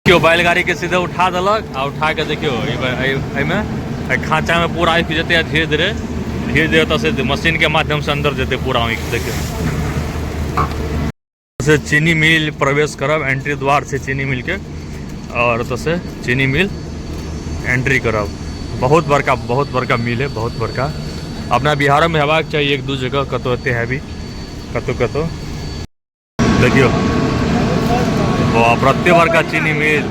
देखियौ बैलगाड़ी के सीधे उठा देलक आ उठा के देखियौ एहिमे एहि खाँचा में पूरा आबि जेतै आ धीरे धीरे धीरे धीरे ओतऽ से मशीन के माध्यम से अंदर जेतै पूरा ईख। देखियौ से चीनी मिल प्रवेश करब, एंट्री द्वार से चीनी मिल के, और ओतऽ से चीनी मिल एंट्री करब। बहुत बड़का मिल है, बहुत बड़का। अपना बिहार में हेबाक चाही एक दू जगह कतौ एते हैवी कतौ कतौ। देखियौ बाप रे, एते बड़का चीनी मिल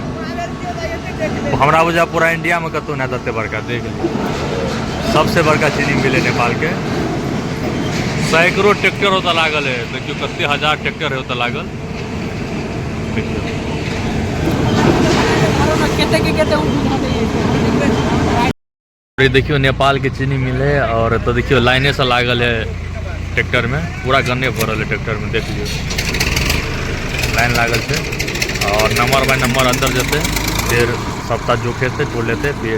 हमरा बुझा पूरा इंडिया में कतौ नहि एते बड़का। देख लियौ सबसे बड़का चीनी मिल है नेपाल के। सैकड़ों ट्रैक्टर ओतऽ लागल है, देखियौ कते हजार ट्रैक्टर है ओतऽ लागल। देखियौ देखियो नेपाल के चीनी मिल है और तो देखियो लाइने से लागल है ट्रैक्टर में, पूरा गन्ने भरल है ट्रैक्टर में। देख लियो लाइन लागल है और नंबर बाय नंबर अंदर जते, फिर सबटा जोखेते तोलेते, फिर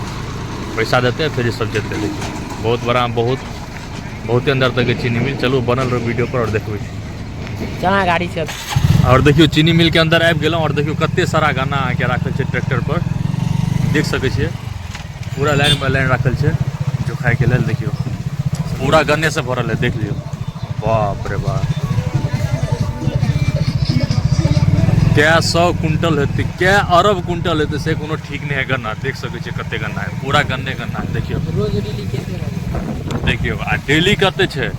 पैसा देते, फिर सब जते। देखियो बहुत बड़ा, बहुत अंदर तक के चीनी मिल। चलू बनल रहो वीडियो पर और देखबै छी। चना गाड़ी से। और देखियो चीनी मिल के अंदर आबि गेलहुँ और देखियो कते सारा गन्ना अहाँके राखल छै ट्रैक्टर पर, देख सकै छियै पूरा लाइन बाय लाइन राखल छै जोखाइ के लेल। देखियो पूरा गन्ने से भरल है, देख लियो। बाप रे बाप, कै सौ कुंटल हेतै, कै अरब कुंटल हेतै से कोनो ठीक नहि है गन्ना। देख सकै छियै कते गन्ना है, पूरा गन्ने गन्ना है। देखियो रोज डेली कते रहै? देखियो आ डेली कते छै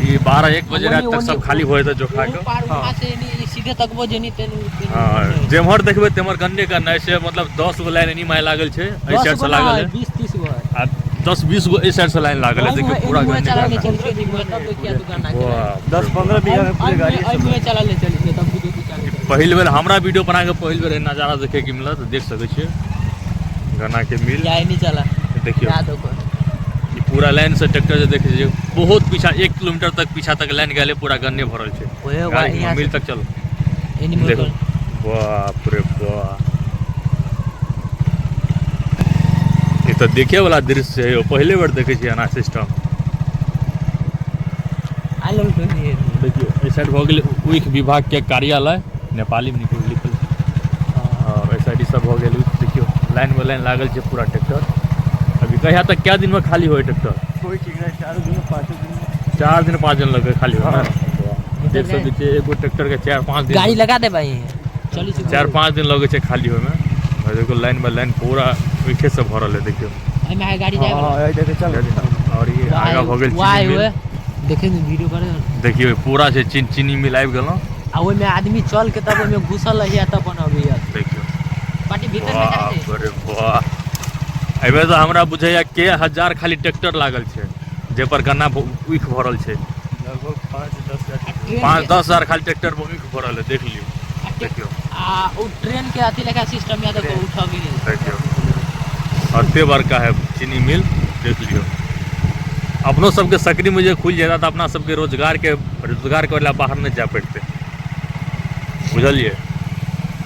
ई 12-1 बजे राति तक सब खाली हो जेतै जोखा के। पार वहाँ से एनी सीधे तकबो जेनी तेनी। हाँ, जेम्हर देखबै तेम्हर गन्ने गन्ना है से, मतलब 10 गो लाइन एनी माय लागल छै, एहि साइड से लागल है 20-30 गो है आ 10-20 गो एहि साइड से लाइन लागल है। देखियौ पूरा गन्ने गन्ना। वाह, 10-15 बीघा में पूरी गाड़ी सब चला ले चली तब भी देखी चले। पहिल बेर हमरा वीडियो बना के पहिल बेर नजारा देखे के मिलत। देख सकै छियै गन्ना के मिल। जाय नहीं चला। देखियौ याद हो। ई पूरा लाइन से ट्रैक्टर जे देखै छियै बहुत पीछा 1 किलोमीटर तक पीछा तक लाइन गेलै, पूरा गन्ने भरल छै। ओए गाड़ी यहाँ मिल तक चलो। एनी देखो बाप रे बाप, ई तऽ देखे वाला दृश्य है यौ, पहिले बेर देखै छियै एना सिस्टम। देखियौ एहि साइड भऽ गेलै ऊख विभाग के कार्यालय, नेपाली में लिखल छै, और एहि साइड ई सब भऽ गेल। देखियौ लाइन बाय लाइन लागल छै पूरा ट्रैक्टर। अभी कहिया तक कै दिन में खाली होय ट्रैक्टर? कोई ठीक नहीं, 4 दिन 5 दिन। 4 दिन 5 दिन लगे खाली होय। देख सकै छियै एगो ट्रैक्टर के 4-5 दिन गाड़ी लगा दे भाई, चली 4-5 दिन लगे छै खाली होय में। और देखो लाइन बाय लाइन पूरा ऊखे से भरल है। देखियौ एहिमे गाड़ी जाय। हां देखो चल। और ये आगा भऽ गेल चीनी मिल। देखे ने वीडियो करे। देखियौ पूरा छै चीनी मिल आबि गेलहुँ आ ओहिमे आदमी चल के तब ओहिमे घुसल रहिए तब बनबैया। देखियौ पार्टी भीतर में जाइ छै। बाप रे बाप, एहिबेर तऽ हमरा बुझैया के हजार खाली ट्रैक्टर लागल छै जे पर गन्ना ऊख भरल छै। लगभग 5-10 हजार। 5-10 हजार खाली ट्रैक्टर पर ऊख भरल है। देख लियौ। देखियौ आ ओ ट्रेन के अथी लेखा सिस्टम या देखो उठबी। देखियौ एते बड़का है चीनी मिल। देख लियौ अपनो सबके सकरी में जे खुलि जाता तऽ अपना सबके रोजगार के बाहर नहि जाय पड़तै, बुझलियै।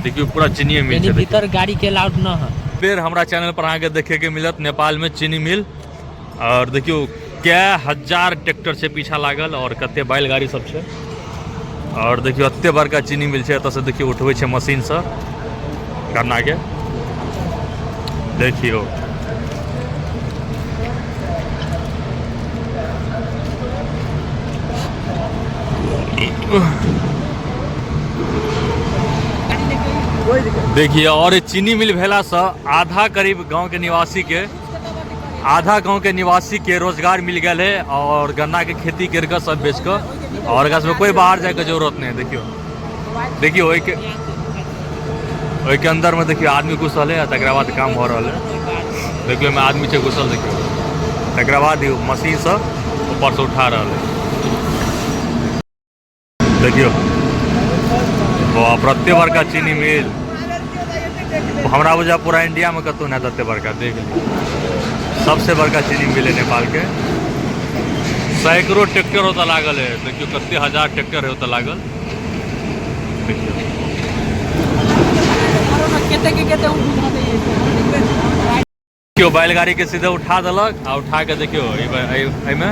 देखियौ पूरा चीनी मिल छै। भीतर गाड़ी के अलाउड न है। बेर हमरा चैनल पर अहाँके देखे के मिलत नेपाल में चीनी मिल। और देखियौ कै हजार ट्रैक्टर छै पीछा लागल और कते बैलगाड़ी सब छै। और देखियौ एते बड़का चीनी मिल छै, एतऽ से देखियौ उठबै छै मशीन से गन्ना के। देखियौ देखिए और चीनी मिल भेला से आधा करीब गांव के निवासी के आधा गांव के निवासी के रोजगार मिल गया है और गन्ना के खेती करके सब बेच के और एकरा सबके कोई बाहर जाए के जरूरत नहीं है। देखियो देखियो ओहि के अंदर में देखियो आदमी घुसल है, तकरा बाद काम हो रहा है। देखियो ओहिमे आदमी छै घुसल, देखियो तकरा बाद मशीन से ऊपर से उठा रहा है। देखियो बाप रे, एते बड़का चीनी मिल हमरा बुझा पूरा इंडिया में कतौ नहि एते बड़का। देख लियौ सबसे बड़का चीनी मिल है नेपाल के। सैकड़ों ट्रैक्टर ओतऽ लागल है। देखियौ कते हजार ट्रैक्टर है ओतऽ लागल। देखियौ देखियौ बैलगाड़ी के सीधे उठा देलक आ उठा के देखियौ एहिमे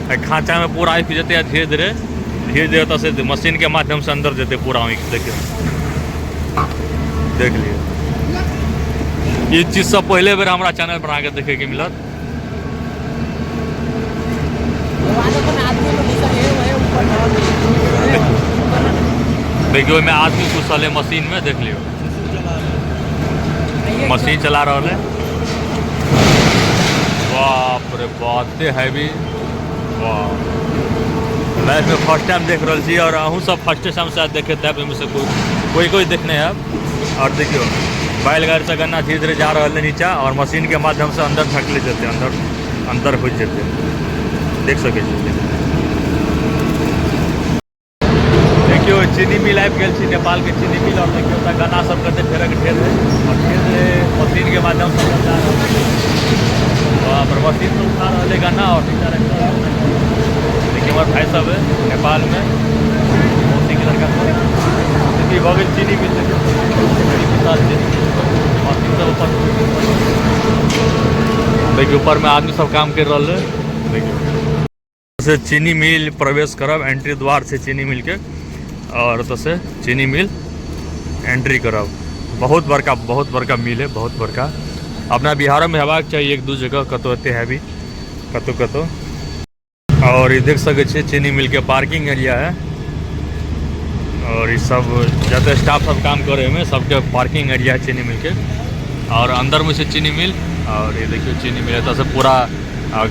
एहि खाँचा में पूरा आबि जेतै आ धीरे धीरे धीरे धीरे ओतऽ से मशीन के माध्यम से अंदर जेतै पूरा ईख। देखियौ देख लियौ। ई चीज सब पहिले बेर हमरा चैनल पर अहाँके देखैके मिलत। देखियौ ओहिमे आदमी घुसल है मशीन में, देख लियौ मशीन चला रहल है। बाप रे बाप, एते हैवी। वाह, लाइफ में फर्स्ट टाइम देख रहल छी और अहूँ सब फर्स्ट टाइम शायद देखैत हैब, एहिमे से कोई कोई कोई देखने हैब। और देखियौ बैलगाड़ी से गन्ना धीरे धीरे जा रहल है नीचा और मशीन के माध्यम से अंदर धकले जेतै, अंदर अंदर घुसि जेतै, देख सकै छी। देखियौ चीनी मिल आबि गेल छी, नेपाल के चीनी मिल। और देखियौ ओतऽ गन्ना सब कते ढेरक ढेर है और धीरे धीरे मशीन के माध्यम से अंदर जा रहल है। बाप रे, मशीन से उठा रहल है गन्ना और नीचा रखि रहल है। देखियौ हमर भाई सब है नेपाल में, मौसी के लड़का सब। देखियौ भऽ गेल चीनी मिल, देखियौ बड़ी विशाल चीनी मिल। मशीन सब ऊपर देखियौ, ऊपर में आदमी सब काम कर रहल है। देखियौ से चीनी मिल प्रवेश करब, एंट्री द्वार से चीनी मिल के, और ओतऽ से चीनी मिल एंट्री करब। बहुत बड़का मिल है, बहुत बड़का। अपना बिहारोमे हेबाक चाही एक दू जगह कतौ एते हैवी कतौ कतौ। और ई देख सकै छियै चीनी मिल के पार्किंग एरिया है और ई सब जते स्टाफ सब काम करे ओहिमे सबके पार्किंग एरिया है चीनी मिल के। और अंदर में छै चीनी मिल और ई देखियौ चीनी मिल एतऽ से पूरा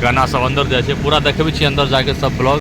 गन्ना सब अंदर जाइ छै, पूरा देखबै छी अंदर जाके सब ब्लॉग।